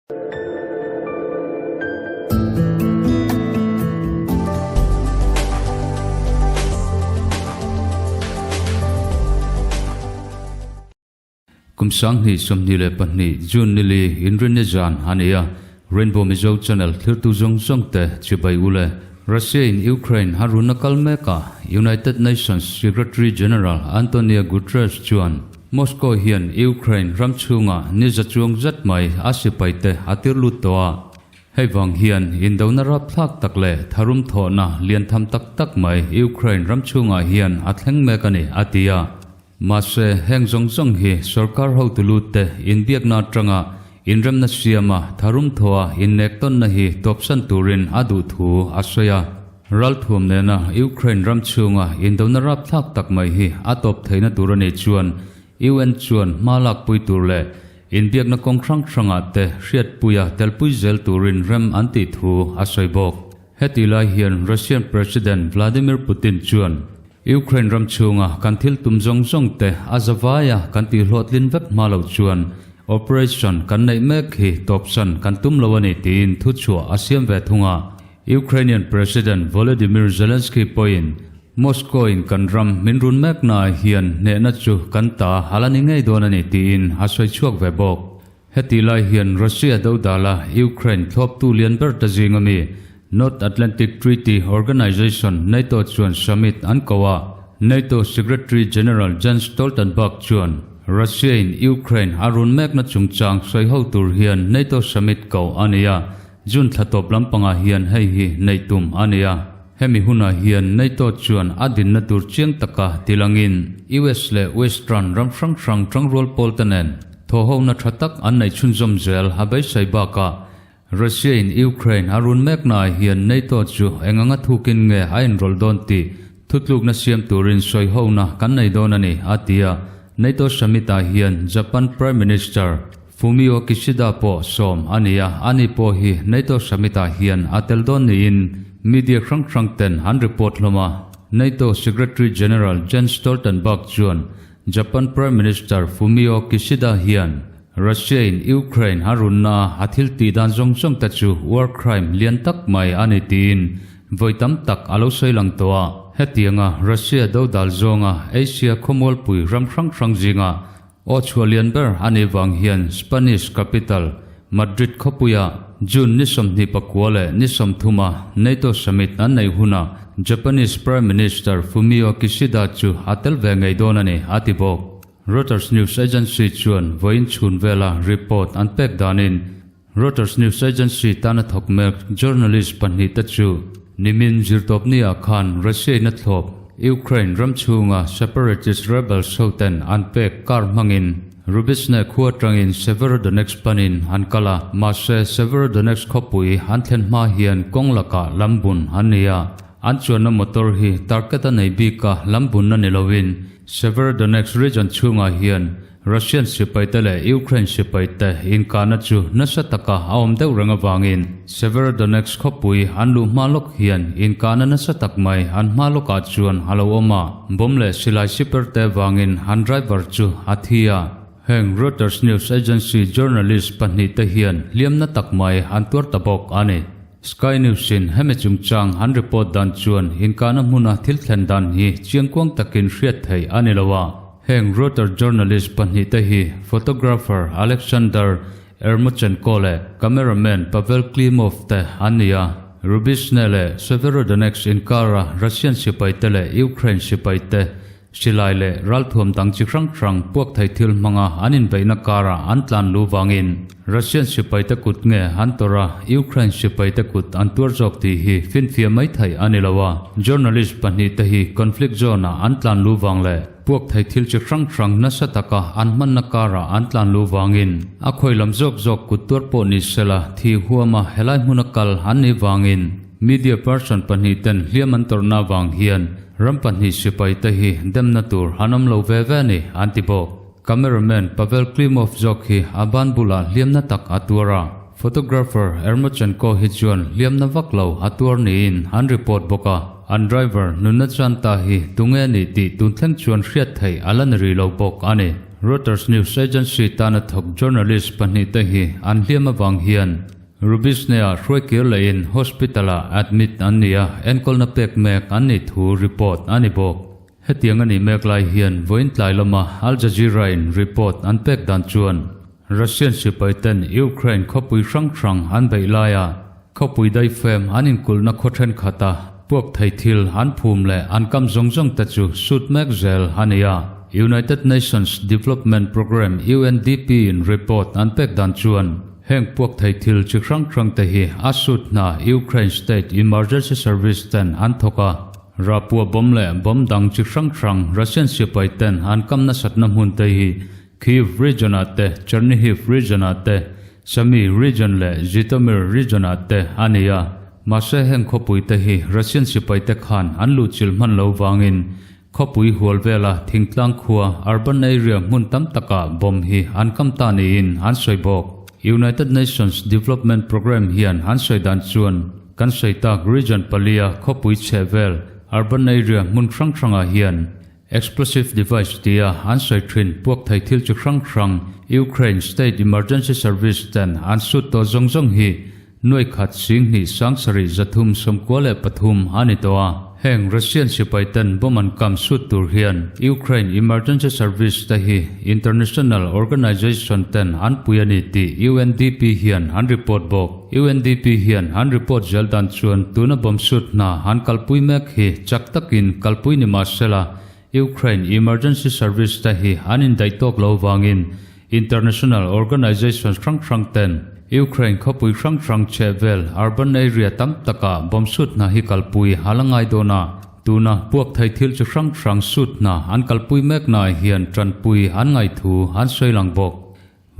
Kum 2022 June nili Inrinni zan a ni a, Rainbow Mizo Channel thlirtu zawng zawng te chibai u le. Russia in Ukraine a run a kal mek a, United Nations Secretary General Antonio Guterres chuan Moscow hian Ukraine ram chhungah ni za chuang zet mai a sipai te a tir lut tawh a, hei vang hian indona rapthlak tak leh tharum thawhna lian tham tak tak mai Ukraine ram chhungah hian a thleng mek a ni, a ti a. Mahse, heng zawng zawng hi sorkar hotu lut te inbiakna atanga inremna siama tharum thawha innek tawnna hi tawpsan turin a duh thu a sawi a. Ralthuam nena Ukraine ram chhunga indona rapthlak tak mai hi a tawp theihna tur a nih chuan UN chuan hma lakpui tur leh inbiakna kawng hrang hrangah te hriatpuia telpui zel turin rem an tih thu a sawi bawk. Heti lai hian Russian President Vladimir Putin chuan Ukraine ram chhunga kan thil tum zawng zawng te a zavaia kan tihhlawhtlin vek hma loh chuan operation kan neih mek hi tawpsan kan tum lo a ni tiin thuchhuah a siam ve thung a. Ukrainian President Volodymyr Zelensky pawhin Moscow in kan ram min run mek naah hian hnehna chu kan ta a la ni ngei dawn a ni tiin a sawi chhuak ve bawk. Heti lai hian Russia dodala Ukraine thlawptu lian ber ta zing ami North Atlantic Treaty Organization, NATO, chuan summit an ko a. NATO Secretary General Jens Stoltenberg chuan Russia in Ukraine a run mekna chungchang sawi ho tur hian NATO summit ko a ni a, June thla tawp lampangah hian hei hi neih tum a ni a. Hemi hunah hian NATO chuan a dinna tur chiang taka tilangin US leh Western ram hrang hrang tangrual pawlte nen Thawhhona tha tak an neih chhunzawm zel a beisei bakah Russia in Ukraine a run meknaah hian NATO chu eng anga thukin nge a inrawlh dawn tih thutlukna siam turin sawihona kan nei dawn a ni, a ti a. NATO summit-ah hian Japan Prime Minister Fumio Kishida pawh sawm a ni a, ani pawh hi NATO summit-ah hian a tel dawn niin media hrang hrang ten an report hlawm a. NATO Secretary General Jens Stoltenberg chuan Japan Prime Minister Fumio Kishida hian Russia in Ukraine a runna a thil tih dan zawng zawng te chu war crime lian tak mai a ni tiin vawi tam tak a lo sawi lang tawh a. Hetianga Russia dodal zawnga Asia khawmualpui ram hrang hrang zinga aw chhuah lian ber a nih vang hian Spanish capital Madrid khawpuia June ni 24 leh ni 30 a NATO summit an neih hunah Japanese Prime Minister Fumio Kishida chu a tel ve ngei dawn a ni, a ti bawk. Reuters news agency chuan vawiin chhun vela report an pek danin Reuters news agency tana thawk mek journalist pahnih te chu nimin zirtawpni ah khan Russia in a thlawp Ukraine ram chhunga separatist rebels hoten an pek kar hmangin Rubizhne khua atangin Severodonetsk panin an kal a, mahse Severodonetsk khawpui an thlen hma hian kawng lakah lam bun an ni a, an chuanna motor hi target a nei bik a, lam bunna ni lovin Severodonetsk region chhungah hian Russian sipaite leh Ukraine sipaite inkahna chu nasa taka a awm deuh reng avangin Severodonetsk khawpui an luh hma lawk hian inkahna nasa tak mai an hma lawkah chuan a lo awm a. Bomb leh silai siper te vangin an driver chu a thi a. Heng Reuters news agency journalist pahnih te hian hliamna tak mai an tuar ta bawk a ni. Sky News in hemi chungchang an report dan chuan inkahna hmuna thil thlen dan hi chiangkuang takin hriat theih a ni lo a. Heng Reuters journalist pahnih te hi photographer Alexander Ermochenko leh cameraman Pavel Klimov te an ni a. Rubizhne leh Severodonetsk inkara Russian sipaite leh Ukraine sipaite silai leh ralthuam dang chi hrang hrang puak thei thil hmanga an inbeihna karah an tlan lu vangin Russian sipaite kut nge an tawrh a, Ukraine sipaite kut an tuar zawk tih hi finfiah mai theih a ni lo a. Journalist pahnihte hi conflict zone-ah an tlan lu vang leh Puak thei thil chi hrang hrang nasa taka an hmanna karah an tlan luh vangin a khawi lam zawk zawk kut tuar pawh ni sela thi huama helai hmuna kal an nih vangin media person pahnih ten hliam an tawrhna vang hian ram pahnih sipai te hi demna tur an awm lo ve ve a ni an ti bawk. Cameraman Pavel Klimov zawk hi a ban bulah hliamna tak a tuar a, photographer Ermochenko hi chuan hliamna vak lo a tuar niin an report bawk a. An driver nunna chuan ta hi tunge a nih tih tun thleng chuan hriat theih a la ni rih lo bawk a ni. Reuters news agency tana thawk journalist pahnihte hi an hliam avang hian Rubizhne-ah hruaikir lehin hospital-ah admit an ni a, enkawlna pek mek an nih thu report a ni bawk. Hetiang a nih mek lai hian vawiin tlai lama Al Jazeera-in report an pek dan chuan Russian sipaiten Ukraine khawpui hrang hrang an beih laia khawpui daifem an inkulhna khaw thenkhat a puak thei thil an phum leh an kam zawng zawng te chu sut mek zel a ni a. United Nations Development Programme, UNDP, in report an pek dan chuan heng puak thei thil chi hrang hrang te hi a sut hna Ukraine State Emergency Service ten an thawk a. Rapua bomb leh bomb dang chi hrang hrang Russian sipai ten an kam nasatna hmun te hi Kyiv region ah te, Chernihiv region ah te, Sumy region leh Zhytomyr region ah te a ni a. Mahse heng khawpui te hi Russian sipai te khan an luhchilh hman lo vangin khawpui hual vela thingtlang khua urban area hmun tam takah bomb hi an kam ta niin an sawi bawk. United Nations Development Programme hian an sawi dan chuan Kan sawi tak region palia khawpui chheh vel urban area hmun hrang hrangah hian explosive device tia an sawi thin puak thei thil chi hrang hrang Ukraine State Emergency Service ten an sut tawh zawng zawng hi nuai khat sing hnih sang sarih zathum 93 a ni tawh a. Heng Russian sipai ten bomb an kam sut tur hian Ukraine Emergency Service te hi international organization ten an pui a ni tih UNDP hian an report bawk. UNDP hian an report zel dan chuan tuna bomb sut hna an kalpui mek hi chak takin kalpui ni mah sela Ukraine Emergency Service te hi an indaih tawk lo vangin international organizations hrang hrang ten Ukraine khawpui hrang hrang chheh vel urban area tam takah bomb sut hna hi kalpui a la ngai dawn a, tuna puak thei thil chi hrang hrang sut hna an kalpui mek naah hian tanpui an ngaihthu an sawi lang bawk.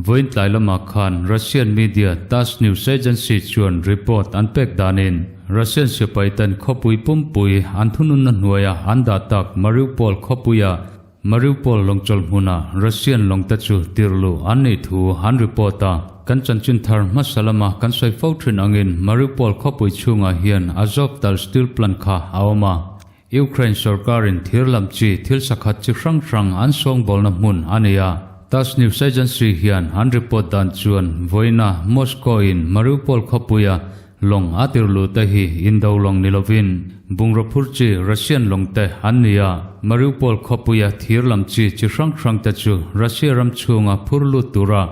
Vawiin tlai lamah khan Russian media Tass news agency chuan report an pek danin Russian sipaiten khawpui pumpui an thununna hnuaia an dah tak Mariupol khawpuia Mariupol lawngchawlh hmuna Russian lawngte chu tirhluh an nih thu an report a. Kan chanchin thar hmasa lama kan sawi fo thin angin Mariupol khawpui chhungah hian Azovtal steel plant kha a awm a. Ukraine sorkarin thir lam chi thil sakhat chi hrang hrang an sawngbawlna hmun a ni a. Tass news agency hian an report dan chuan vawiina Moscow in Mariupol khawpuia lawng a tir luh te hi indo lawng ni lovin bungraw phur chi Russian lawng te an ni a. Mariupol khawpuia thir lam chi chi hrang hrang te chu Russia ram chhunga phur lut tura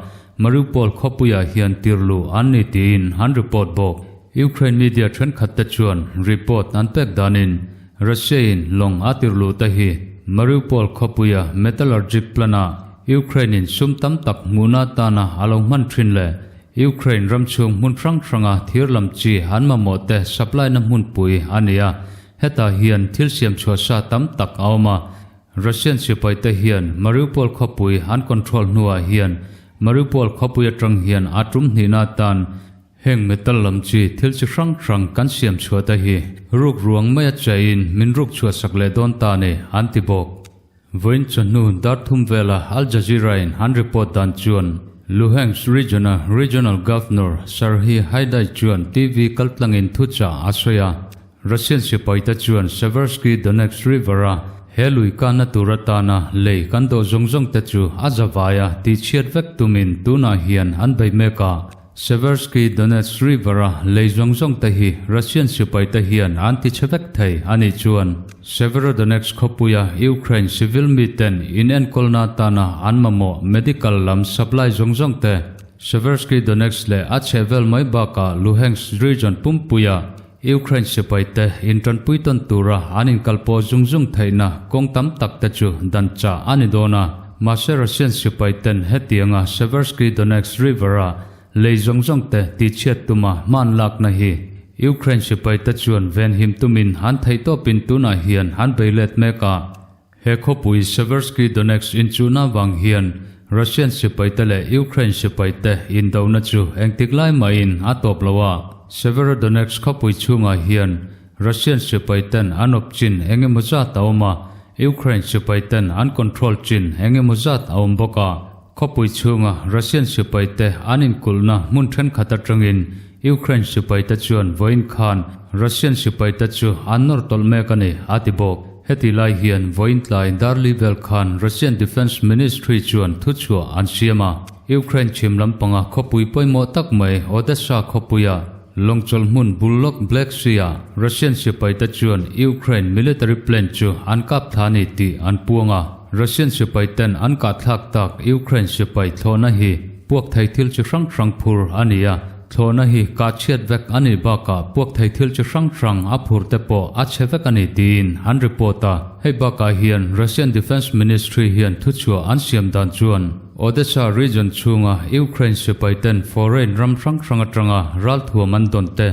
Mariupol khawpuiah hian tir luh an ni tiin an report bawk. Ukraine media thenkhat te chuan report an pek danin Russia-in lawng a tir luh te hi Mariupol khawpuia metallurgic plant-ah Ukraine-in sum tam tak hmuhna atana a lo hman thin leh Ukraine ram chhung hmun hrang hranga thir lam chi an mamawh te supply-na hmunpui a ni a, hetah hian thil siam chhuah sa tam tak a awm a. Russian sipaite hian Mariupol khawpui an control hnuah hian Mariupol khawpui atang hian a tum hnihna atan Heng metal lam chi thil chi hrang hrang kan siam chhuah te hi ruk ruang mai a chaiin min ruk chhuah sak leh dawn ta ni, an ti bawk. Vawiin chawhnu dar thum vela Al Jazeera in an report dan chuan Luhansk region-a Regional Governor Serhiy Haidai chuan TV kaltlangin thuchah a sawi a. Russian sipaite chuan Seversky Donetsk River-a he lui kanna tur atana lei kan dawh zawng zawng te chu a zavaia tihchhiat vek tumin tunah hian an bei mek a. Seversky Donetsk River-a lei zawng zawng te hi Russian sipaite hian an ti chhe vek thei a nih chuan Severodonetsk khawpuia Ukraine civil miten inenkawlna atana an mamawh medical lam supply zawng zawng te Seversky Donetsk leh a chhehvel mai bakah Luhansk region pumpuia Ukraine sipaite intanpui tawn tura an inkalpawh zung zung theihna kawng tam tak te chu dan chah a ni dawn a. Mahse Russian sipaiten hetianga Seversky Donetsk River-a lei zawng zawng te tihchhiat tuma hman lakna hi Ukraine sipaite chuan venhim tumin an theihtawpin tunah hian an bei let mek a. He khawpui Seversky Donetsk inchuhna vang hian Russian sipaite leh Ukraine sipaite indona chu engtik lai mahin a tawp lo a. Severodonetsk khawpui chhungah hian Russian sipaiten an awp chin eng emaw zat a awm a, Ukraine sipaiten an control chin eng emaw zat a awm bawk a. Khawpui chhunga Russian sipaite an inkulhna hmun thenkhat atangin Ukraine sipaite chuan vawiin khan Russian sipaite chu an nawr tawlh mek a ni, a ti bawk. Heti lai hian vawiin tlai Darli vel khan Russian Defence Ministry chuan thuchhuah an siam a. Ukraine chhim lampanga khawpui pawimawh tak mai Odessa khawpuia lawngchawlh hmun bul lawk Black Sea-ah Russian sipaite chuan Ukraine military plane chu an kap thla a ni tih an puang a. Russian sipaiten an kahthlak tak Ukraine sipai thlawhna hi puak thei thil chi hrang hrang phur a ni a. Thlawhna hi kah chhiat vek a nih bakah puak thei thil chi hrang hrang a phur te pawh a chhe vek a ni tiin an report a. Hei bakah hian Russian Defence Ministry hian thuchhuah an siam dan chuan Odessa region chhunga Ukraine sipaiten foreign ram hrang hrang atanga ralthuam an dawn te,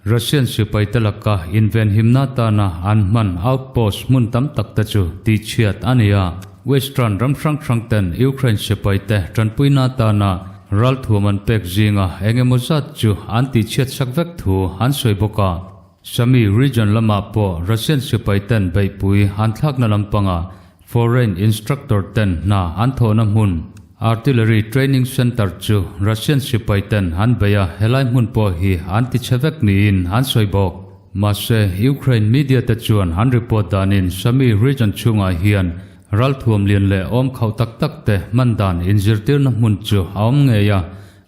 Russian sipaite laka invenhimna atana an hman outpost hmun tam tak te chu tihchhiat a ni a. Western ram hrang hrang ten Ukraine sipaite tanpuina atana ralthuam an pek zinga eng emaw zat chu an tihchhiat sak vek thu an sawi bawk a. Sami region lamah pawh Russian sipaiten beihpui an thlakna lampangah Foreign instructor ten hna an thawhna hmun Artillery Training Centre chu Russian sipai ten an bei a, helai hmun pawh hi an ti chhe vek niin an sawi bawk. Mahse, Ukraine media te chuan an report danin Sami region chhungah hian ralthuam lian leh awm khauh tak tak te hman dan inzirtirna hmun chu a awm ngei a,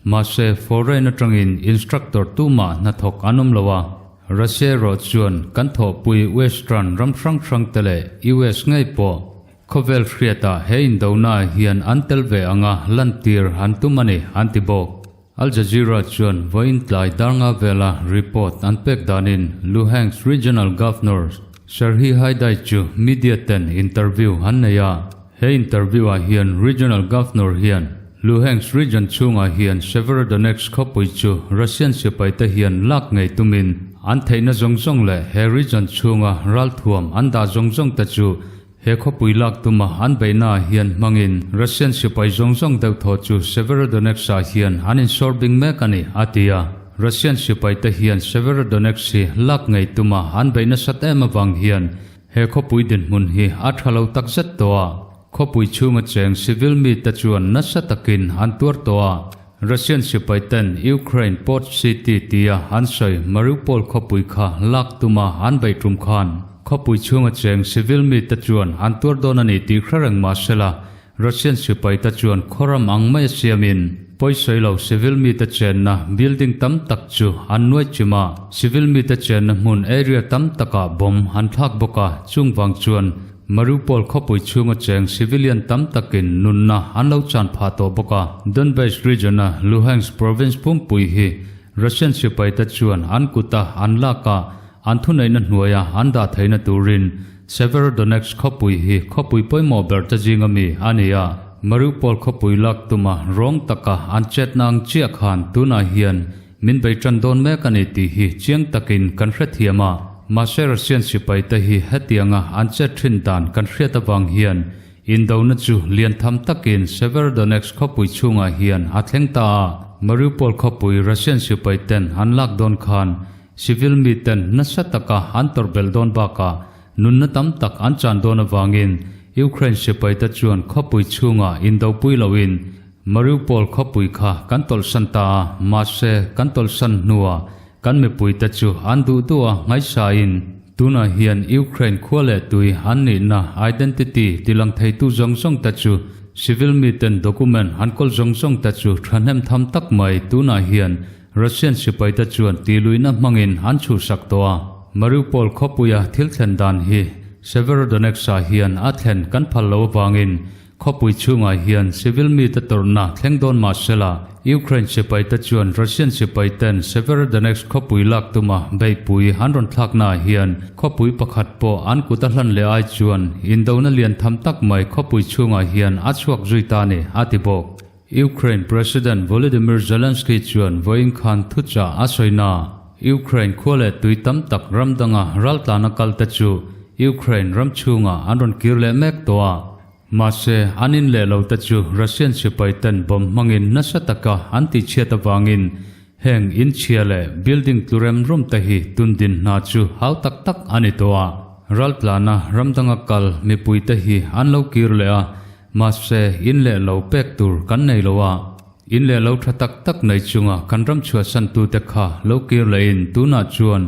mahse foreign atangin instructor tumah hnathawk an awm lo a. Russia erawh chuan kan thawhpui Western ram hrang hrang te leh US ngei pawh khawvel hriatah he indonaah hian an tel ve anga lantir an tum a ni, an ti bawk. Al Jazeera chuan vawiin tlai darnga vela report an pek danin Luhansk Regional Governor Serhiy Haidai chu media ten interview an nei a. He interview-ah hian Regional Governor hian Luhansk region chhungah hian Severodonetsk khawpui chu Russian sipaite hian lak ngei tumin an theihna zawng zawng leh he region chhunga ralthuam an dah zawng zawng te chu he khawpui lak tuma an beihnaah hian hmangin Russian sipai zawng zawng deuh thaw chu Severodonetsk-ah hian an insawr bing mek a ni, a ti a. Russian sipaite hian Severodonetsk hi lak ngei tuma an beih nasat em avang hian He khawpui dinhmun hi a tha lo tak zet tawh a, khawpui chhunga cheng civil mite chuan nasa takin an tuar tawh a. Russian sipai ten Ukraine port city tia an sawi Mariupol khawpui kha lak tuma an beih tum khan khawpui chhunga cheng civil mite chuan an tuar dawn a ni tih hre reng mah sela Russian sipaite chuan khawram ang mai a siamin pawisawi lo civil mite chenna building tam tak chu an nuai chim a, civil mite chenna hmun area tam takah bomb an thlak bawk a, chung vang chuan Mariupol khawpui chhunga cheng civilian tam takin nunna an lo chan phah tawh bawk a. Donbass region-a Luhansk province pumpui hi Russian sipaite chuan an kuta an lak a, An thuneihna hnuaia an dah theihna turin Severodonetsk khawpui hi khawpui pawimawh ber te zinga mi a ni a. Mariupol khawpui lak tuma rawng taka an chetna ang chiah khan tunah hian min bei tan dawn mek a ni tih hi chiang takin kan hrethiam a. Mahse Russian sipai te hi hetianga an chet thin dan kan hriat avang hian indona chu lian tham takin Severodonetsk khawpui chhungah hian a thleng ta a. Mariupol khawpui Russian sipai ten an lak dawn khan Civil miten nasa taka an tawrh belh dawn bakah nunna tam tak an chan dawn avangin Ukraine sipaite chuan khawpui chhungah indopui loin Mariupol khawpui kha kan tawlhsan ta a, mahse kan tawlhsan hnuah kan mipuite chu an duh duh a ngaihsain tunah hian Ukraine khua leh tui an nihna identity tilang theitu zawng zawng te chu civil miten document an kawl zawng zawng te chu thahnem tham tak mai tunah hian Russian sipaite chuan tihluihna hmangin an chhuhsak tawh a, Mariupol khawpuia thil thlen dan hi Severodonetsk-ah hian a thlen kan phal lo avangin khawpui chhungah hian civil mite tawrhna thleng dawn mah sela, Ukraine sipaite chuan Russian sipaiten Severodonetsk khawpui lak tuma beihpui an rawn thlaknaah hian khawpui pakhat pawh an kut a hlan leh ai chuan indona lian tham tak mai khawpui chhungah hian a chhuak zui ta a ni, a ti bawk. Ukraine President Volodymyr Zelensky chuan vawiin khan thuchah a sawi na. Ukraine khua leh tui tam tak ram danga raltlana kalte chu Ukraine ram chhungah an rawn kir leh mek tawh a. Mahse, an in leh lo te chu Russian sipai ten bomb hmangin nasa taka an tihchhiat avangin heng in chhia leh building tlu rem rum te hi tun din hna chu hau tak tak a ni tawh a. Raltlana ram danga kal mipui te hi an lo kir leh a, Mahse, in leh lo pek tur kan nei lo a, in leh lo tha tak tak nei chunga kan ram chhuahsantute kha lo kir lehin tunah chuan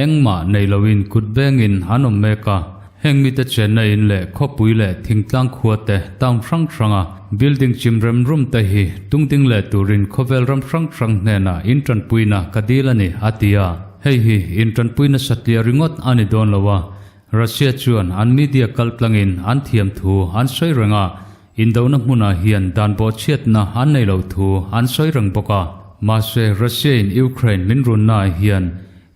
engmah nei loin kut bengin an awm mek a. Heng mite chenna in leh khawpui leh thingtlang khua te town hrang hranga building chim rem rum te hi tungding leh turin khawvel ram hrang hrang hnenah intanpuina ka dil a ni, a ti a. Hei hi intanpuina satliah ringawt a ni dawn lo a, Russia chuan an media kaltlangin an thiam thu an sawi reng a, indona hmunah hian dan bawhchhiatna an nei lo thu an sawi reng bawk a. Mahse, Russia-in Ukraine min runnaah hian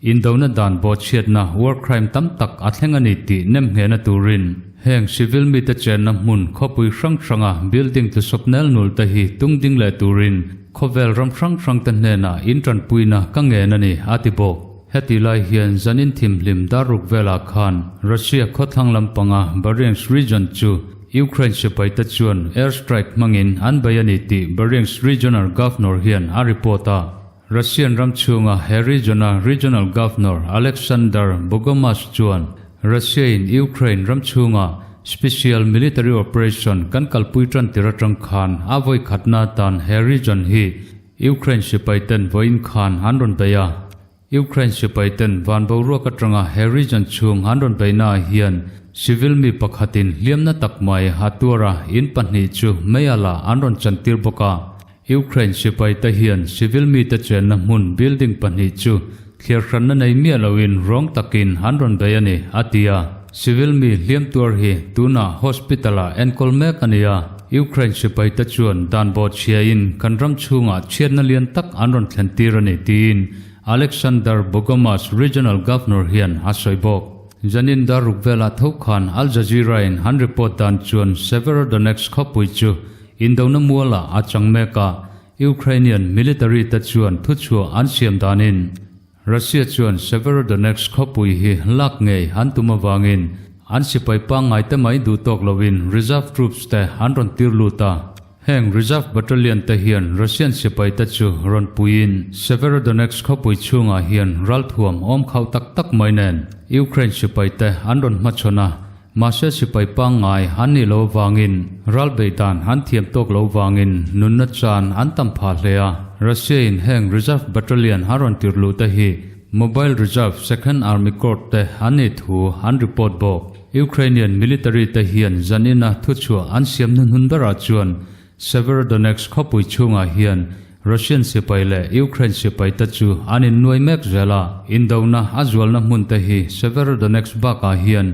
indona dan bawhchhiatna war crime tam tak a thleng a ni tih nemnghehna turin heng civil mite chenna hmun khawpui hrang hranga building tlusawp nel nul te hi tungding leh turin khawvel ram hrang hrangte hnenah intanpuina ka ngen a ni, a ti bawk. Heti lai hian zanin thimhlim darruk velah khan Russia khawthlang lampanga Bryansk region chu Ukraine sipaite chuan air strike hmangin an bei a ni tih Bryansk regional governor hian a report a. Russian ram chhunga he region-a regional governor Alexander Bogomaz chuan Russia-in Ukraine ram chhunga special military operation kan kalpui tan tir atang khan a vawi khatna atan he region hi Ukraine sipaiten vawiin khan an rawn bei a. Ukraine sipaiten van boruak atanga he region chhung an rawn beihnaah hian civil mi pakhatin hliamna tak mai a tuar a, in pahnih chu meiala an rawn chantir bawk a. Ukraine sipaite hian civil mite chenna hmun building pahnih chu thliar hranna nei miah loin rawng takin an rawn bei a ni, a ti a. Civil mi hliam tuar hi tunah hospital-ah enkawl mek a ni a. Ukraine sipaite chuan dan bawh chhiain kan ram chhungah chhiatna lian tak an rawn thlen tir a ni tiin Alexander Bogomaz Regional Governor hian a sawi bawk. Zanin dar ruk velah tho khan Al Jazeera-in an report dan chuan Severodonetsk khawpui chu indona mualah a chang mek a, Ukrainian military te chuan thuchhuah an siam danin Russia chuan Severodonetsk khawpui hi lak ngei an tum avangin an sipai pangngai te mai duh tawk loin reserve troops te an rawn tir lut a. Heng reserve battalion te hian Russian sipai te chu rawn puiin Severodonetsk khawpui chhungah hian ralthuam awm khauh tak tak mai nen Ukraine sipai te an rawn hmachhawn a. Mahse sipai pangngai an nih loh avangin ral beih dan an thiam tawk loh vangin nunna chan an tam phah hle a. Russia in heng reserve battalion a rawn tir luh te hi Mobile Reserve Second Army Corps te an nih thu an report bawk. Ukrainian military te hian zanina thuchhuah an siam hnuhnun berah chuan Severodonetsk khawpui chhungah hian Russian sipai leh Ukraine sipai te chu an innuai mek zel a, indona a zualna hmun te hi Severodonetsk bakah hian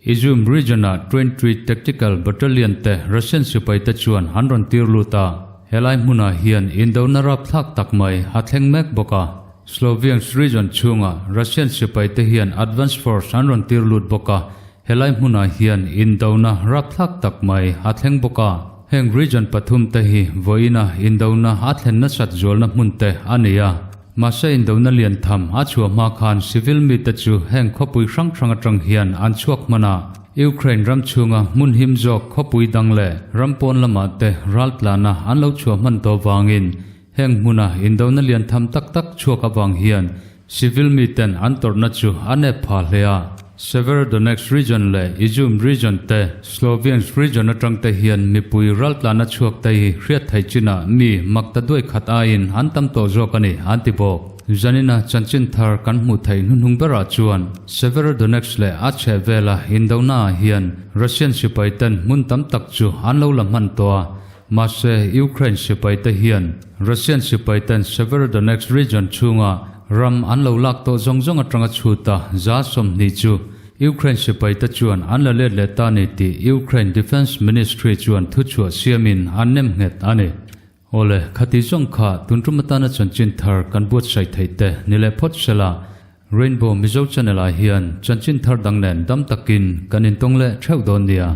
Izyum region-a 23 Tactical Battalion te Russian sipai te chuan an rawn tir lut a, helai hmunah hian indona rapthlak tak mai a thleng mek bawk a. Sloviansk region chhunga Russian sipai te hian advance force an rawn tir lut bawk a, Helai hmunah hian indona rapthlak tak mai a thleng bawk a. Heng region pathum te hi vawiina indona a thlen nasat zualna hmun te a ni a. Mahse indona lian tham a chhuah hma khan civil mite chu heng khawpui hrang hrang atang hian an chhuak hman a. Ukraine ram chhunga hmun him zawk khawpui dang leh ram pawn lamah te raltlana an lo chhuah hman tawh vangin Heng hmuna indona lian tham tak tak chhuak avang hian civil miten an tawrhna chu a nep pha hle a. Severodonetsk region leh Izyum region te, Sloviansk region atang te hian mipui raltlana chhuak te hi hriat theih chinah mi mak ta duai khat aiin an tam tawh zawk a ni, an ti bawk. Zanina chanchin thar kan hmuh theih hnuhnung berah chuan Severodonetsk leh a chhehvela indona ah hian Russian sipai ten hmun tam tak chu an lo la hman tawh a, Mahse, Ukraine sipaite hian Russian sipaiten Severodonetsk region chhunga ram an lo lak tawh zawng zawng atanga chhuta 20% chu Ukraine sipaite chuan an la let leh ta ni tih Ukraine Defence Ministry chuan thuchhuah siamin an nem nghet a ni. Awle, khati zawng kha tun tum atana chanchin thar kan buatsaih theih te ni leh phawt sela, Rainbow Mizo Channel ah hian chanchin thar dang nen dam takin kan intawng leh theuh dawn nia.